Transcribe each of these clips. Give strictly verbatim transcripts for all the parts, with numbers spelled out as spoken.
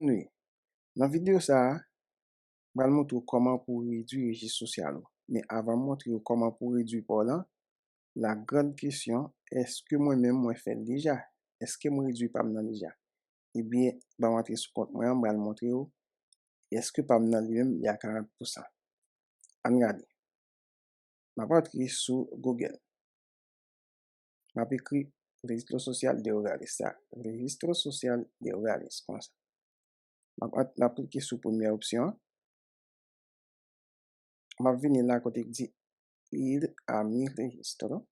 Wi. Nan videyo sa a, m pral montre w kòman pou w redwi rejis sosyal ou. Men avan m montre w kòman pou w redwi pa w lan, la grande question, èske mwen menm mwen fè l deja? Èske m redwi pa m nan deja? Ebyen, ban m antre sou kont mwen an, m pral montre w èske pa m nan li menm li a karant pousan. Ann gade. M ap antre sou Google. M ap ekri Registro Social de Hogares sa. Registro Social de Hogares, konsa. M ap, ant- m ap klike sou premyè opsyon an. M ap vini la kote ki di ir a mi registro.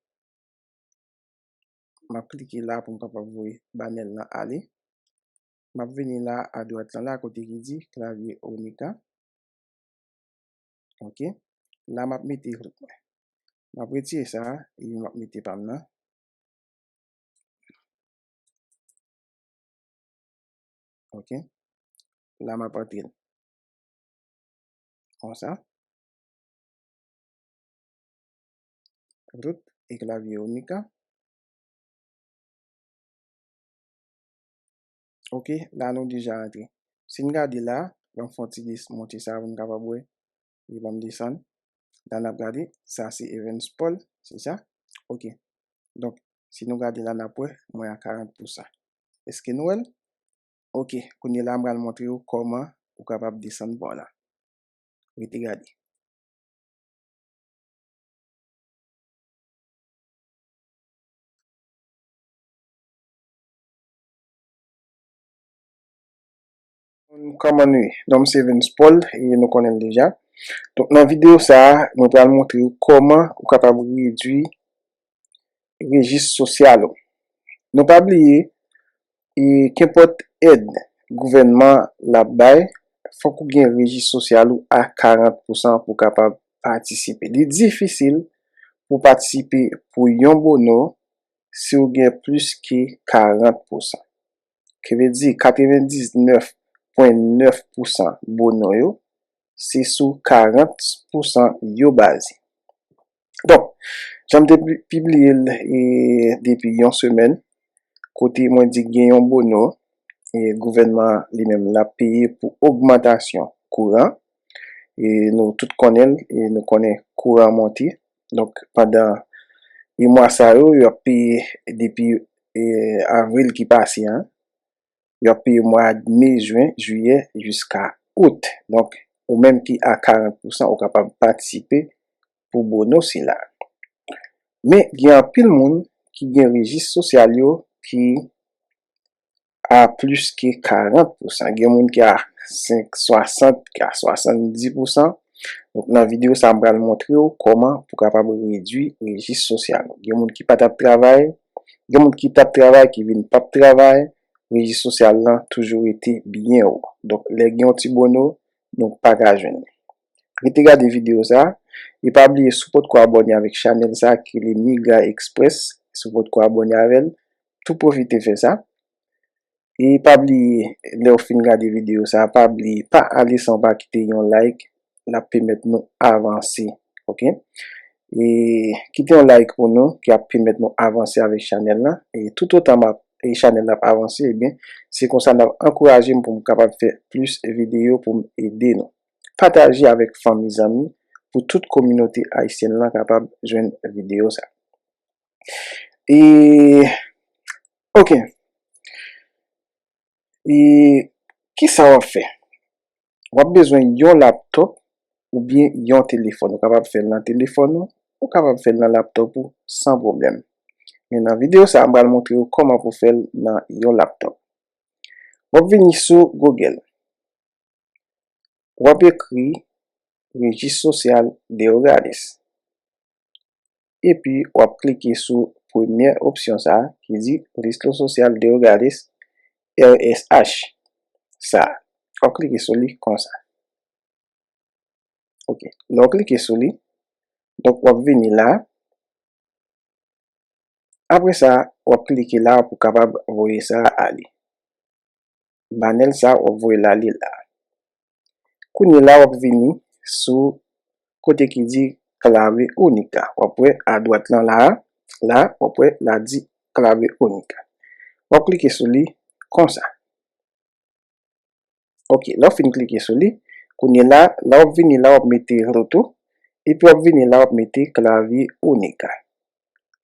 M ap klike la pou m kapab voye banèl lan ale. M ap vini la adwat lan la kote ki di clave única. Ok. La m ap mete root mwen. M ap retire sa a, epi m ap mete pa m nan. Ok. La m ap antre l. Konsa. Root e clave única. Ok, la nou deja antre. Si n gade la, ban m fè yon ti des- monte sa pou n kapab wè. Epi ban m desann. La n ap gade, sa se Evans Paul, se sa? Ok. Donk, si nou gade la, n ap wè, mwen a karant pousan. Èske nou wè l? Ok, kounye la, m pral montre w kòman ou kapab desann pa w la. Rete gade. Kòman nou ye? Non m se Evans Paul, e nou konnen l deja. Donk, nan videyo sa a, mwen pral montre w kòman ou kapab redwi rejis sosyal ou. Nou pa bliye, e kenpòt èd gouvènman l ap bay, fòk ou gen rejis sosyal ou a karant pousan pou w kapab patisipe. Li difisil pou w patisipe pou yon bono si w gen plis ke karant pousan. Ki vle di katrevendiznèf pwen nèf pousan bono yo, se sou karant pousan yo baze. Donk, jan m te pi- pibliye l e, depi yon semèn, kote mwen di gen yon bono, e gouvènman an li menm l ap peye pou ogmantasyon kouran. E nou tout konnen l, e nou konnen kouran monte. Donk, pandan e mwa sa yo, yo ap peye depi e, avril ki pase an. Y ap peye mwa me, jen, jiyè, jiska out. Donk, ou menm ki a karant pousan, ou kapab patisipe pou bono sila. Men, gen anpil moun ki gen rejis sosyal yo ki a plis ke karant pousan. Gen moun ki a senk, swasant, ki a swasanndis pousan. Donk, nan videyo sa, m pral montre w kòman pou kapab redwi rejis sosyal ou. Gen moun ki pa t ap travay, gen moun ki t ap travay, ki vin p ap travay, rejis sosyal lan toujou rete byen wo. Donk, lè gen yon ti bono, nou pa ka jwenn li. Rete gade videyo sa, e pa bliye si w potko abòne avèk chanèl sa ki rele Migra Express, si w potko abòne avè l, tou pwofite fè sa. E pa bliye, lè w fin gade videyo sa, pa bliye, pa ale san w pa kite yon like, l ap pèmèt nou avanse, ok? E kite yon like pou nou, ki ap pèmèt nou avanse avèk chanèl la. E toutotan m ap, e chanèl la ap avanse, ebyen, se konsa n ap ankouraje m pou m kapab fè plis videyo pou m ede nou. Pataje avèk fanmi, zanmi, pou tout kominote ayisyèn lan kapab jwenn videyo sa. E, ok. E kisa w ap fè? W ap bezwen yon laptop oubyen yon telefòn. Ou kapab fè l nan telefòn ou, ou kapab fè l nan laptop ou san pwoblèm. Men nan videyo sa a, m pral montre w kòman pou fè l nan yon laptop. W ap vini sou Google. W ap ekri Registro Social de Hogares. Epi w ap klike sou premyè opsyon sa a ki di Registro Social de Hogares, R S H. Sa a. W ap klike sou li konsa. Ok. Lè w klike sou li, donk w ap vini la. Apre sa, w ap klike la pou kapab voye sa ale. Banèl sa, w ap voye l ale la. Kounye la, w ap vini sou kote ki di Clave Única. W ap wè adwat lan la, la, w ap wè la di Clave Única. W ap klike sou li konsa. Ok, lè w fin klike sou li, kounye la, la w ap vini la, w ap mete root ou, epi w ap vini la, w ap mete klavye Unica.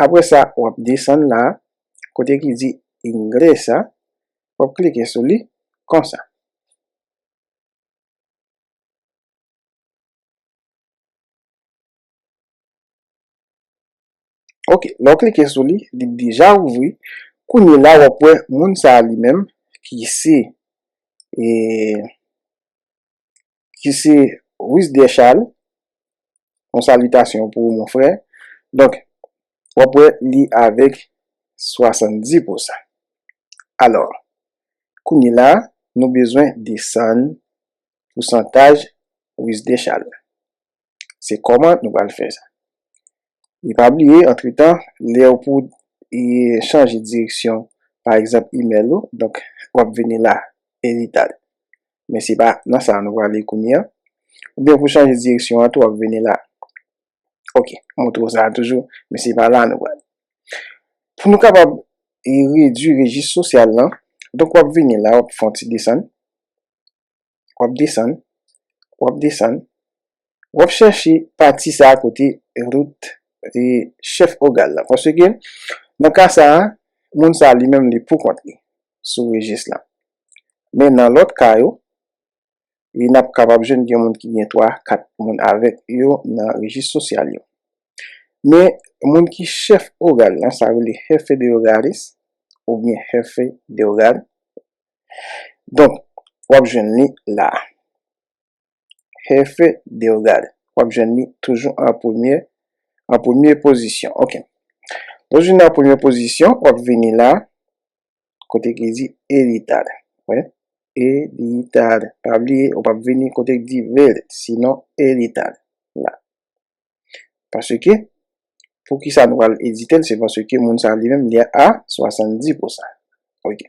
Apre sa, w ap desann la, kote ki di Ingresa, w ap klike sou li, konsa. Ok, lè w klike sou li, li deja ouvri. Kounye la, w ap wè moun sa a li menm ki se, e, ki se Wisdechal. Yon salitasyon pou ou, mon frè. Donk, w ap wè li avèk swasanndis pousan. Alò, kounye la, nou bezwen desann pousantaj Wisdechal. Se kòman nou pral fè sa. E pa bliye, antretan, lè w pou, e, chanje direksyon, pa egzanp, imèl ou, donk, w ap vini la, Erital. Men se pa nan sa nou prale kounye a. Oubyen pou chanje direksyon an tou, w ap vini la. Ok, montre w sa a toujou, men se pa la nou prale. Pou nou kapab, e, redui rejis sosyal lan, donk w ap vini la, w ap fè yon ti desann. W ap desann, w ap desann, w ap chèche pati sa a kote root, e, chèf ogral la. Paske nan ka sa a, moun sa a li menm li pou kont li sou rejis la. Men nan lòt ka yo, e n ap kapab jwenn gen moun ki gen twa, kat moun avèk yo nan rejis sosyal yo. Men moun ki chèf ogral la, sa rele jefe de hogares oubyen jefe de hogar. Donk, w ap jwenn li la. Jefe de hogar. W ap jwenn li toujou an premye, an premye pozisyon. Ok. Lè w jwenn an premye pozisyon, w ap vini la, kote ki di Erital. Wè? Erital. Pa bliye, ou p ap vini kote ki di Ver, sinon Erital. La. Paske, poukisa nou pral edite l? Se paske moun sa li menm, li a swasanndis pousan. Ok.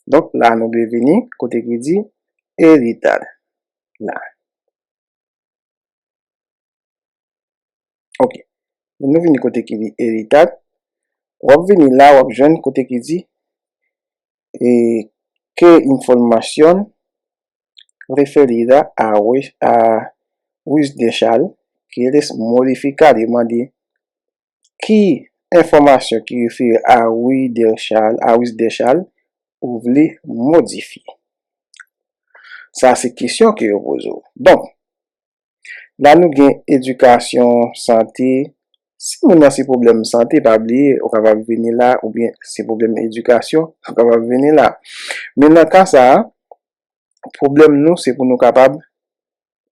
Donk, la, nou dwe vini kote ki di Erital. La. Ok. Nou vini kote ki di Erital. W ap vini la, w ap jwenn kote ki di, e, qué información referida a Wis-, a Wisdechal quieres modificar. Yo mande ki enfòmasyon ki refere a Wisdechal, a Wisdechal, ou vle modifye. Sa se kesyon ke yo poze w. Donk, la nou gen edikasyon, sante. Si moun nan se pwoblèm sante, pa bliye, ou kapab vini la, oubyen se pwoblèm edikasyon, ou kapab vini la. Men nan ka sa a, pwoblèm nou, se pou nou kapab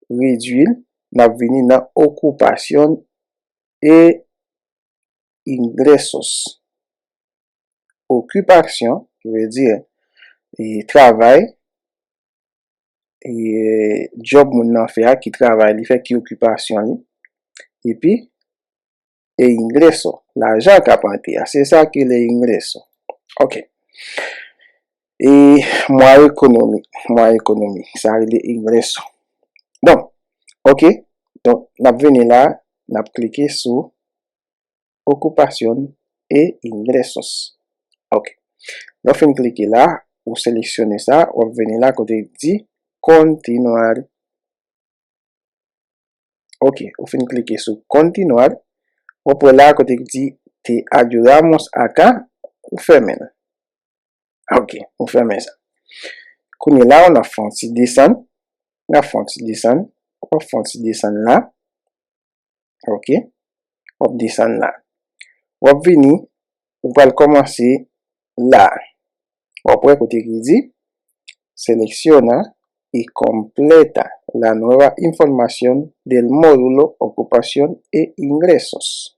redui l, n ap vini nan okipasyon e ingresos. Okipasyon, ki vle di, e, travay, e, djòb moun nan fè a, ki travay li fè, ki okipasyon li, epi, e ingreso, lajan k ap antre a, se sa ki le ingreso. Ok. E mwa ekonomik, mwa ekonomik, sa rele ingreso. Donk, ok, donk, n ap vini la, n ap klike sou ocupación e ingresos. Ok. Lè w fin klike la, ou seleksyone sa, w ap vini la kote di continuar. Ok, ou fin klike sou continuar, w ap wè la kote di te ayudamos acá, ou fèmen l. Ok, ou fèmen sa. Kounye la, w ap fè yon ti desann, w ap fè yon ti desann, w ap fè yon ti desann la. Ok. W ap desann la. W ap vini, ou pral kòmanse la. W ap wè kote ki di, selecciona y completa la nueva información del módulo ocupación e ingresos.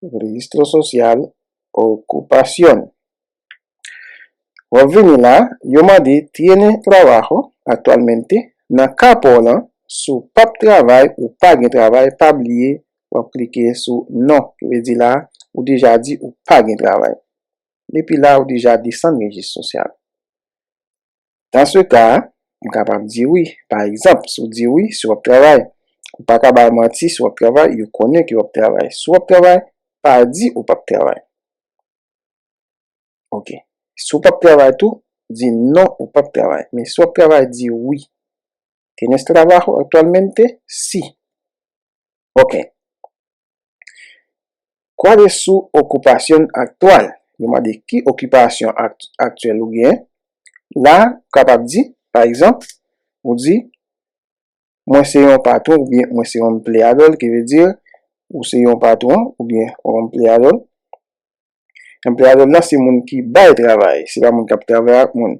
Registro social, ocupación. W ap vini la, yo mande, tiene trabajo actualmente? Nan ka pa w lan, si w p ap travay, ou pa gen travay, pa bliye, w ap klike sou non. Ki vle di la, ou deja di ou pa gen travay. Depi la, ou deja desann rejis sosyal. Dans ce cas, m kapab di wi. Pa egzanp, si w di wi, si w ap travay. Ou pa ka bay manti, si w ap travay, yo konnen ke w ap travay. Si w ap travay, pa di ou p ap travay. Ok. Si w p ap travay tou, di non, ou p ap travay. Men si w ap travay, di wi. ¿Tienes trabajo actualmente? Sí. Ok. ¿Cuál es su ocupación actual? Yo mande ki okipasyon ak-, aktyèl ou gen. La, ou kapab di, pa egzanp, ou di, mwen se yon patwon oubyen mwen se yon empleador, ki vle di ou se yon patwon oubyen yon empleador. Empleador la se moun ki bay travay, se pa moun k ap travay ak moun.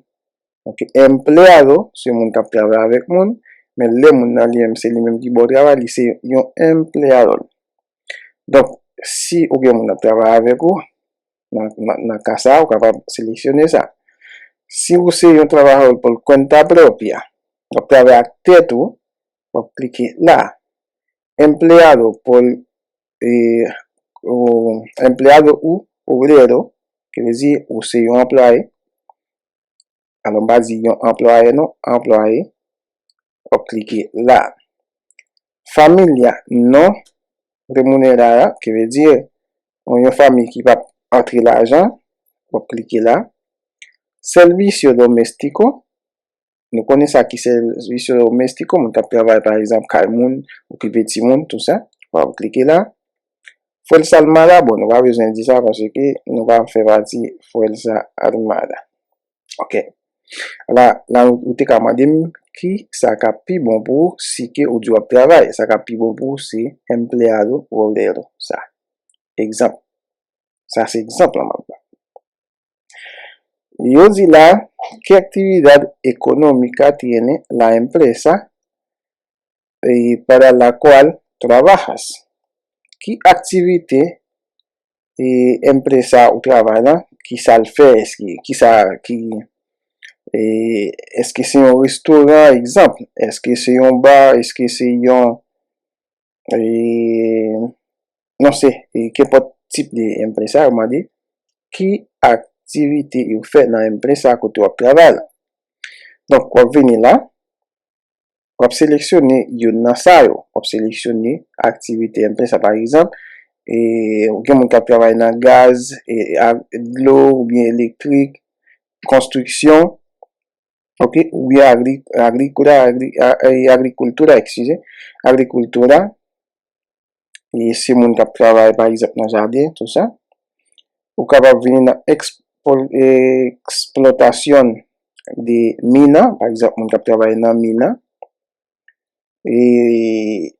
Donk, empleado se moun k ap travay avèk moun, men lè moun nan li menm se li menm ki ba w travay, li se yon empleador. Donk, si ou gen moun k ap travay avèk ou, nan, nan, nan ka sa a, ou kapab seleksyone sa. Si ou se yon trabajador por cuenta propia, w ap travay ak tèt ou, w ap klike la. Empleado por, eh, o, empleado u obrero, ki vle di ou se yon anplwaye, alò, m pa di yon anplwaye non, anplwaye. W ap klike la. Familia no remunerada, ki vle di yon, yon fanmi ki p ap antre lajan. W ap klike la. Servicio doméstico, nou konnen sa ki servicio doméstico, moun k ap travay, pa egzanp, kay moun, okipe timoun, tou sa. W ap klike la. Fuerza Armada, bon, nou pa bezwen di sa paske nou pa fè pati Fuerza Armada. Ok. La, la, ou te ka mande m ki sa k ap pi bon pou ou si ke ou di w ap travay. Sa k ap pi bon pou ou se empleado obrero, sa. Egzanp. Sa se egzanp lan m ap ba. Yo di la, ¿qué actividad económica tiene la empresa, eh, para la cual trabajas? Ki aktivite, eh, empresa ou travay la, ki sa l fè, èske, ki sa, ki, eh, èske se yon restoran, egzanp, èske se yon ba, èske se yon, eh, non, se, eh, kenpòt tip de empresa, yo mande ki aktivite yo fè nan empresa kote w ap travay la. Donk, w ap vini la, w ap seleksyone youn nan sa yo. W ap seleksyone aktivite empresa, pa egzanp, e, ou gen moun k ap travay nan gaz, e, a, dlo, oubyen elektrik, konstriksyon, ok, oubyen agri-, agrikura, agri-, a, e, agrikultura, eskize, agrikultura, e se moun k ap travay, pa egzanp, nan jaden, tou sa. Ou kapab vini nan ekspo-, e, explotación de mina, pa egzanp, moun k ap travay nan mina. E,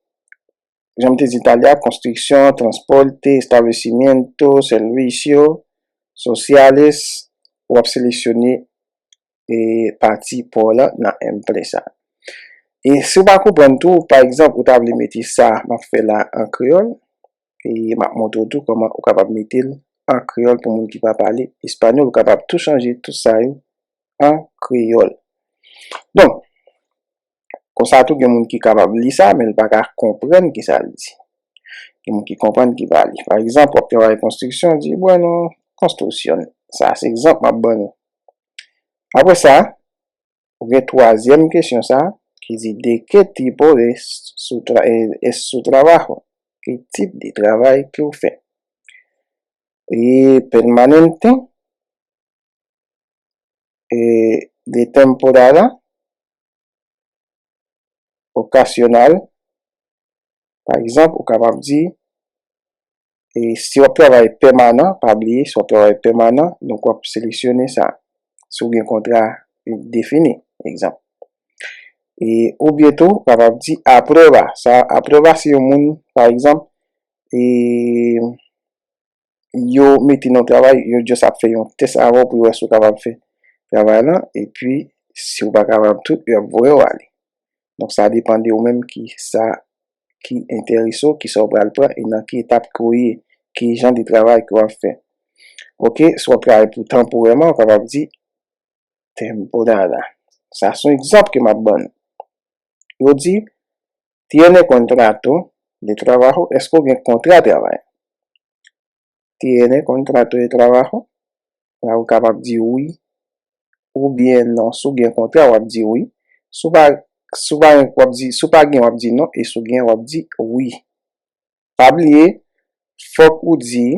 jan m te di talè a, construcción, transporte, establecimiento, servicio, sociales, w ap seleksyone e, pati pa w la nan empresa. E si w pa konprann tou, pa egzanp, ou ta vle mete sa m ap fè la an kreyòl, e m ap montre w tou kòman ou kapab mete l an kreyòl pou moun ki pa pale espanyòl, ou kapab tou chanje tout sa yo an kreyòl. Donk, konsa tou, gen moun ki kapab li sa, men l pa ka konprann ki sa l di. Gen moun ki konprann, ki pa li. Pa egzanp, w ap travay konstriksyon, di, bueno, construcción. Sa, se egzanp m ap ban nou. Apre sa, ou gen twazyèm kesyon sa, ki di, ¿de qué tipo de su tra-, eh, es su trabajo? Ki tip de travay ke w fè? E permanente, e de temporada, ocasional. Pa egzanp, ou kapab di, e si w ap travay pèmanan, pa bliye, si w ap travay pèmanan, donk w ap seleksyone sa. Si w gen kontra defini, egzanp. E, oubyen tou, ou kapab di a prueba. Sa, a prueba, se yon moun, pa egzanp, e, yo mete nan travay, yo just ap fè yon tès avè w pou yo wè si w kapab fè travay lan, epi si w pa kapab tou, yo ap voye w ale. Donk, sa depann de ou menm ki sa ki enterese w, ki sa w pral pran, e nan ki etap ke w ye, ki jan de travay ke w ap fè. Ok, si w ap travay pou tanporèman, w kapab di temporada. Sa se yon egzanp ke m ap ban nou. Yo di, ¿tiene contrato de trabajo? Èske w gen kontra travay? ¿Tiene contrato de trabajo? La, ou kapab di wi oubyen non. Si w gen kontra, w ap di wi. Si w pa, si w pa, w ap di, si w pa gen, w ap di non. E si w gen, w ap di wi. Pa bliye, fòk ou di,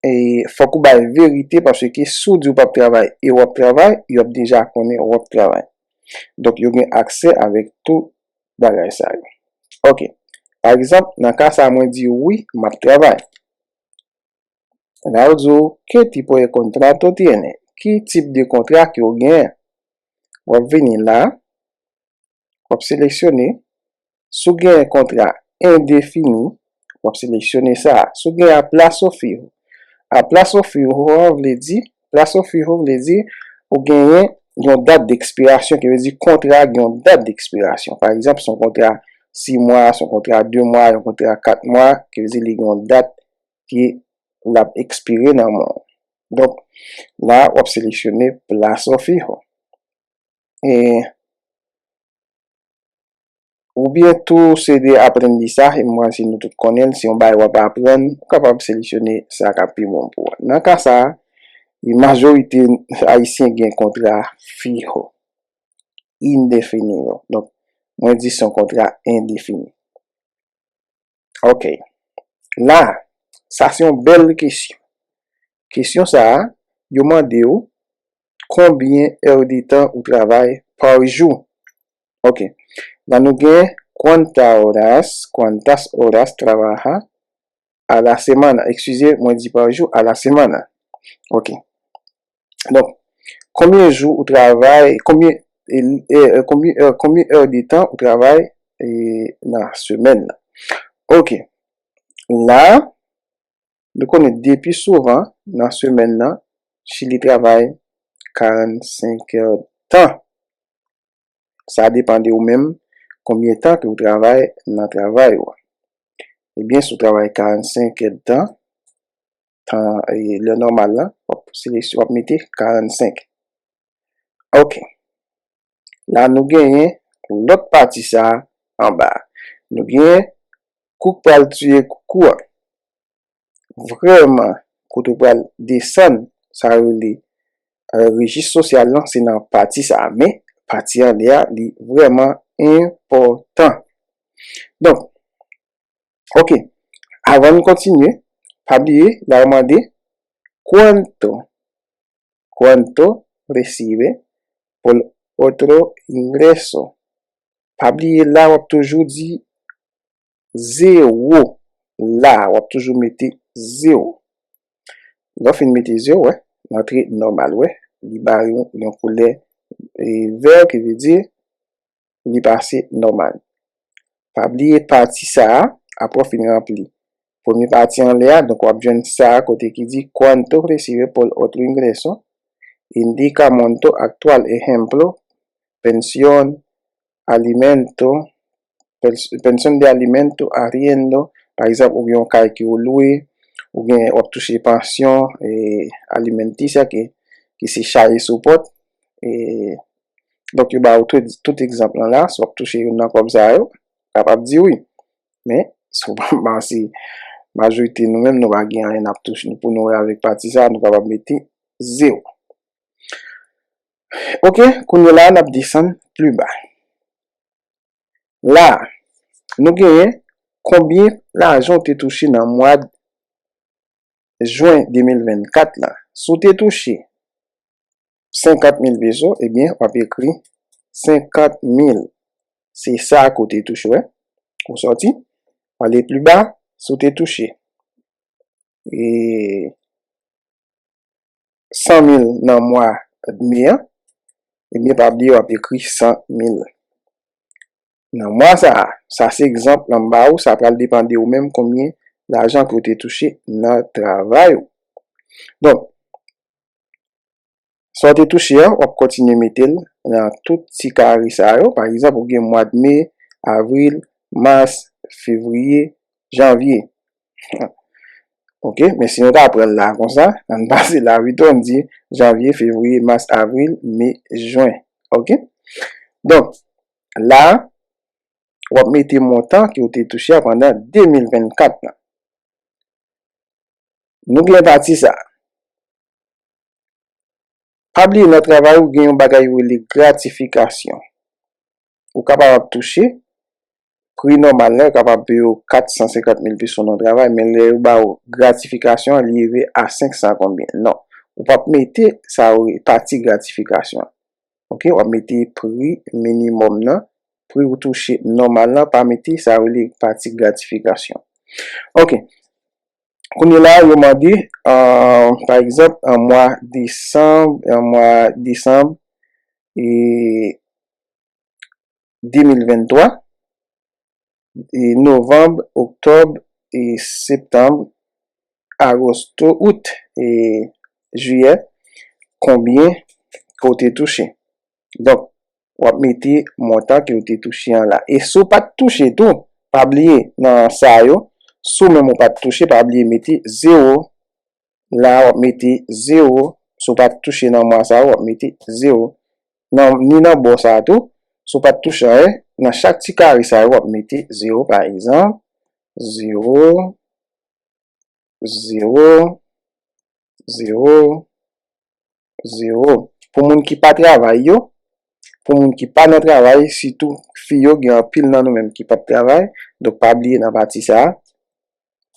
e fòk ou bay verite, paske si w di w p ap travay e w ap travay, yo ap deja konnen w ap travay. Donk, yo gen aksè avèk tout bagay sa yo. Ok. Pa egzanp, nan ka sa a, mwen di wi, m ap travay. La yo di w, ¿qué tipo de contrato tiene? Ki tip de kontra ke w genyen? W ap vini la, w ap seleksyone. Si w gen kontra endefini, w ap seleksyone sa a. Si w gen a plazo fijo, a plazo fijo a vle di, plazo fijo vle di ou genyen yon dat dekspirasyon, ki vle di kontra a gen yon dat dekspirasyon. Pa egzanp, se yon kontra sis mwa, se yon kontra de mwa, yon kontra kat mwa, ki vle di li gen yon dat ki l ap ekspire nan men w. Donk, la, w ap seleksyone plazo fijo. E, oubyen tou, se de aprann li sa, e m panse nou tout konnen l, se yon bagay w ap aprann, ou kapab seleksyone sa k ap pi bon pou ou. Nan ka sa a, majorite Ayisyen gen kontra fijo, indefinido. Donk, mwen di se yon kontra endefini. Ok. La, sa se yon bèl kesyon. Kesyon sa a, yo mande w, combien heures de temps ou travay par jou? Ok. La nou gen cuántas horas, cuántas horas trabaja a la semana. Eskize, mwen di par jou, a la semana. Ok. Donk, konbyen jou ou travay, konbyen, e, e, e, konbyen, e, konbyen è de tan ou travay, e, nan semèn nan? Ok. La, nou konnen depi souvan nan semèn nan, Chili travay karannsenk è tan. Sa depann de ou menm, konbyen tan ke ou travay nan travay ou an. Ebyen, si w travay karannsenk èdtan, tan, e, lè nòmal la, w ap seleksyon, w ap mete karannsenk. Ok. La, nou genyen lòt pati sa a anba a. Nou genyen kou k pral tiye koukou an. Vrèman, kote w pral desann, sa yo rele, e, rejis sosyal lan, se nan pati sa a. Men, pati anlè a, li vrèman enpòtan. Donk, ok, avan n kontinye, pa bliye, la yo mande, cuánto, cuánto recibe por otro ingreso? Pa bliye, la w ap toujou di zewo. La, w ap toujou mete zewo. Lè w fin mete zewo, wè, l antre nòmal, wè. Li ba yon, yon koulè, e, vè, ki vle di li pase nòmal. Pa bliye pati sa a, apre w fin ranpli premye pati anlè a, donk w ap jwenn sa a kote ki di, cuánto recibe por otro ingreso, indica monto actual, ejemplo, pensión, alimento, pens-, pensión de alimento, arriendo, pa egzanp, ou gen yon kay ke w lwe, ou gen, w ap touche pansyon, e, alimenticia, ki, ki se chaje sou pòt, e, donk, yo ba ou tout, tout egzanp lan la, si w ap touche youn nan kòb sa yo, kapab di wi. Men, si w pa, si majorite nou menm, nou pa gen anyen n ap touche, pou nou wè avèk pati sa, nou kapab mete zewo. Ok, kounye la, n ap desann pli ba. La, nou genyen konbyen lajan w te touche nan mwa jen de mil vennkat la. Si w te touche senkant mil peso, ebyen, w ap ekri senkant mil. Se sa ke w te touche, wè. Ou sòti, w ale pli ba, si w te touche, e, san mil nan mwa me an, ebyen, pa bliye w ap ekri san mil. Nan mwa sa a, sa se egzanp lan m ba ou, sa pral depann de ou menm konbyen lajan ke w te touche nan travay ou. Donk, sa w te touche an, w ap kontinye mete l nan tout ti kare sa yo. Pa egzanp, ou gen mwa me, avril, mas, fevriye, janvye. Ok, men si nou ta pran l la konsa, ann pase la pito, ann di janvye, fevriye, mas, avril, me, jen. Ok? Donk, la, w ap mete montan ke w te touche a pandan de mil vennkat lan. Nou gen pati sa. Pa bliye nan travay ou gen yon bagay yo rele gratifikasyon. Ou kapab ap touche pri nòmal la, yo kapab peye w kat san senkant mil peso nan travay, men lè yo ba w gratifikasyon an, li rive a senk san konbyen. Non, ou p ap mete sa yo pati gratifikasyon an. Oke, w ap mete pri minimòm nan, pri ou touche nòmal lan, pa mete sa yo rele pati gratifikasyon. Oke, kounye la, yo mande, euh, pa egzanp, an mwa desanm, an mwa desanm, e de mil venntwa, e novanm, oktòb, e septanm, agosto, out, e jiyè, konbyen ke w te touche. Donk, w ap mete montan ke w te touche an la. E si w pa t touche tou, pa bliye nan sa yo, si w menm ou pa t touche, pa bliye mete zewo. La, w ap mete zewo. Si w pa t touche nan mwa sa yo, w ap mete zewo. Nan, ni nan bò sa a tou, si w pa t touche anyen, nan chak ti kare sa yo, w ap mete zewo, pa egzanp, zewo, zewo, zewo, zewo. Pou moun ki pa travay yo, pou moun ki pa nan travay, sitou fi yo, gen anpil nan nou menm ki p ap travay, donk pa bliye nan pati sa a,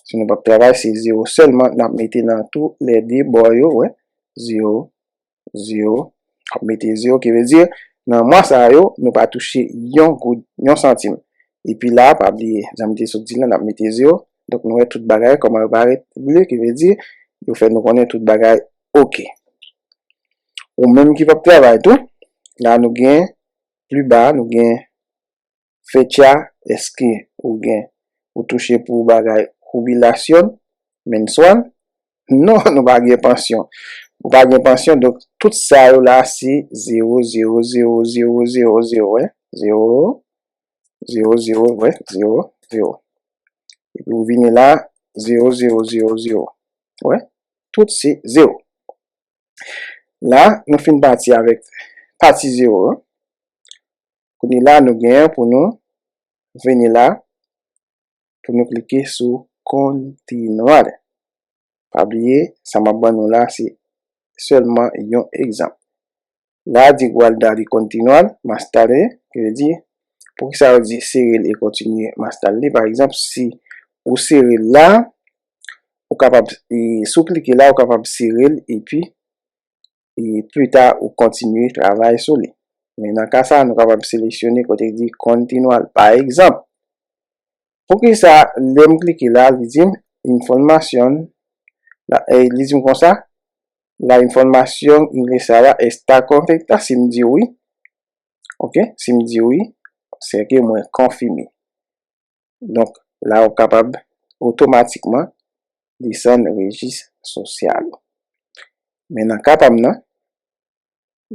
si nou p ap travay, se zewo sèlman n ap mete nan tou lè de bò yo, wè, zewo, zewo, ap mete zewo, ki vle di, nan mwa sa yo, nou pa touche yon goud, yon santim. Epi la, pa bliye, jan m te sot di la, n ap mete zewo. Donk, nou wè tout bagay kòman yo parèt ble, ki vle di, yo fè nou konnen tout bagay oke. Ou menm ki p ap travay tou, la nou gen, pli ba, nou gen fecha, èske ou gen, ou touche pou bagay jubilación mensual? Non, nou pa gen pansyon. Ou pa gen pansyon, donk tout sa yo la se zewo, zewo, zewo, zewo, zewo, zewo, wè. Zewo, zewo, zewo, wè, zewo, zewo. Epi ou vini la, zewo, zewo, zewo, zewo. Wè, tout se zewo. La, nou fin pati avèk pati zewo an. Kounye la, nou genyen pou nou vini la, pou nou klike sou kontinwal. Pa bliye, sa m ap ban nou la, se sèlman yon egzanp. La, di guardar y continuar más tarde, ki vle di, poukisa yo di sere l e kontinye más tarde? Pa egzanp, si ou sere l la, ou kapab, e, si w klike la, ou kapab sere l, epi, e, pli ta, ou kontinye travay sou li. Men nan ka sa, nou kapab seleksyone kote ki di continuar. Pa egzanp, poukisa lè m klike la, li di m, información, la, e, li di m konsa, la información ingresada está correcta, si m di wi, oke, si m di wi, se ke mwen konfime. Donk, la ou kapab otomatikman desann rejis sosyal ou. Men nan ka pa m nan,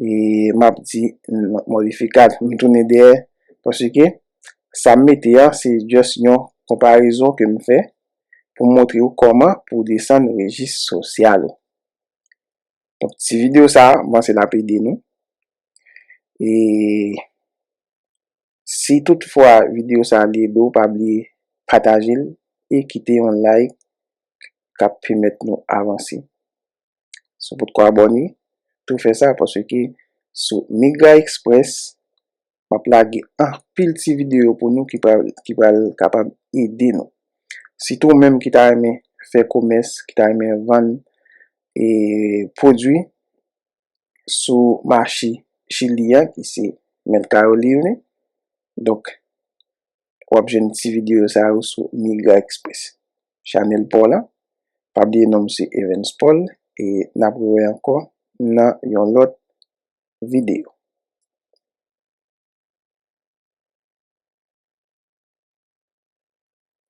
e m ap di n-, modificar, m tounen dèyè, paske sa m mete an, se just yon konparezon ke m fè pou m montre w kòman pou w desann rejis sosyal ou. Donk, ti videyo sa a, m panse l ap ede nou. E si toutfwa videyo sa a li ede w, pa bliye pataje l e kite yon like k ap pèmèt nou avanse. Si w potko abòne, tou fè sa, paske sou Migra Express, m ap lage anpil ti videyo pou nou ki pral, ki pral kapab ede nou. Sitou ou menm ki ta renmen fè komès, ki ta renmen vann, e, pwodui sou mache Chili a, ki se Mercado Libre. Donk, w ap jwenn ti videyo sa yo sou Migra Express. Chanèl pa w la. Pa bliye non m se Evans Paul, e n ap rewè ankò nan yon lòt videyo.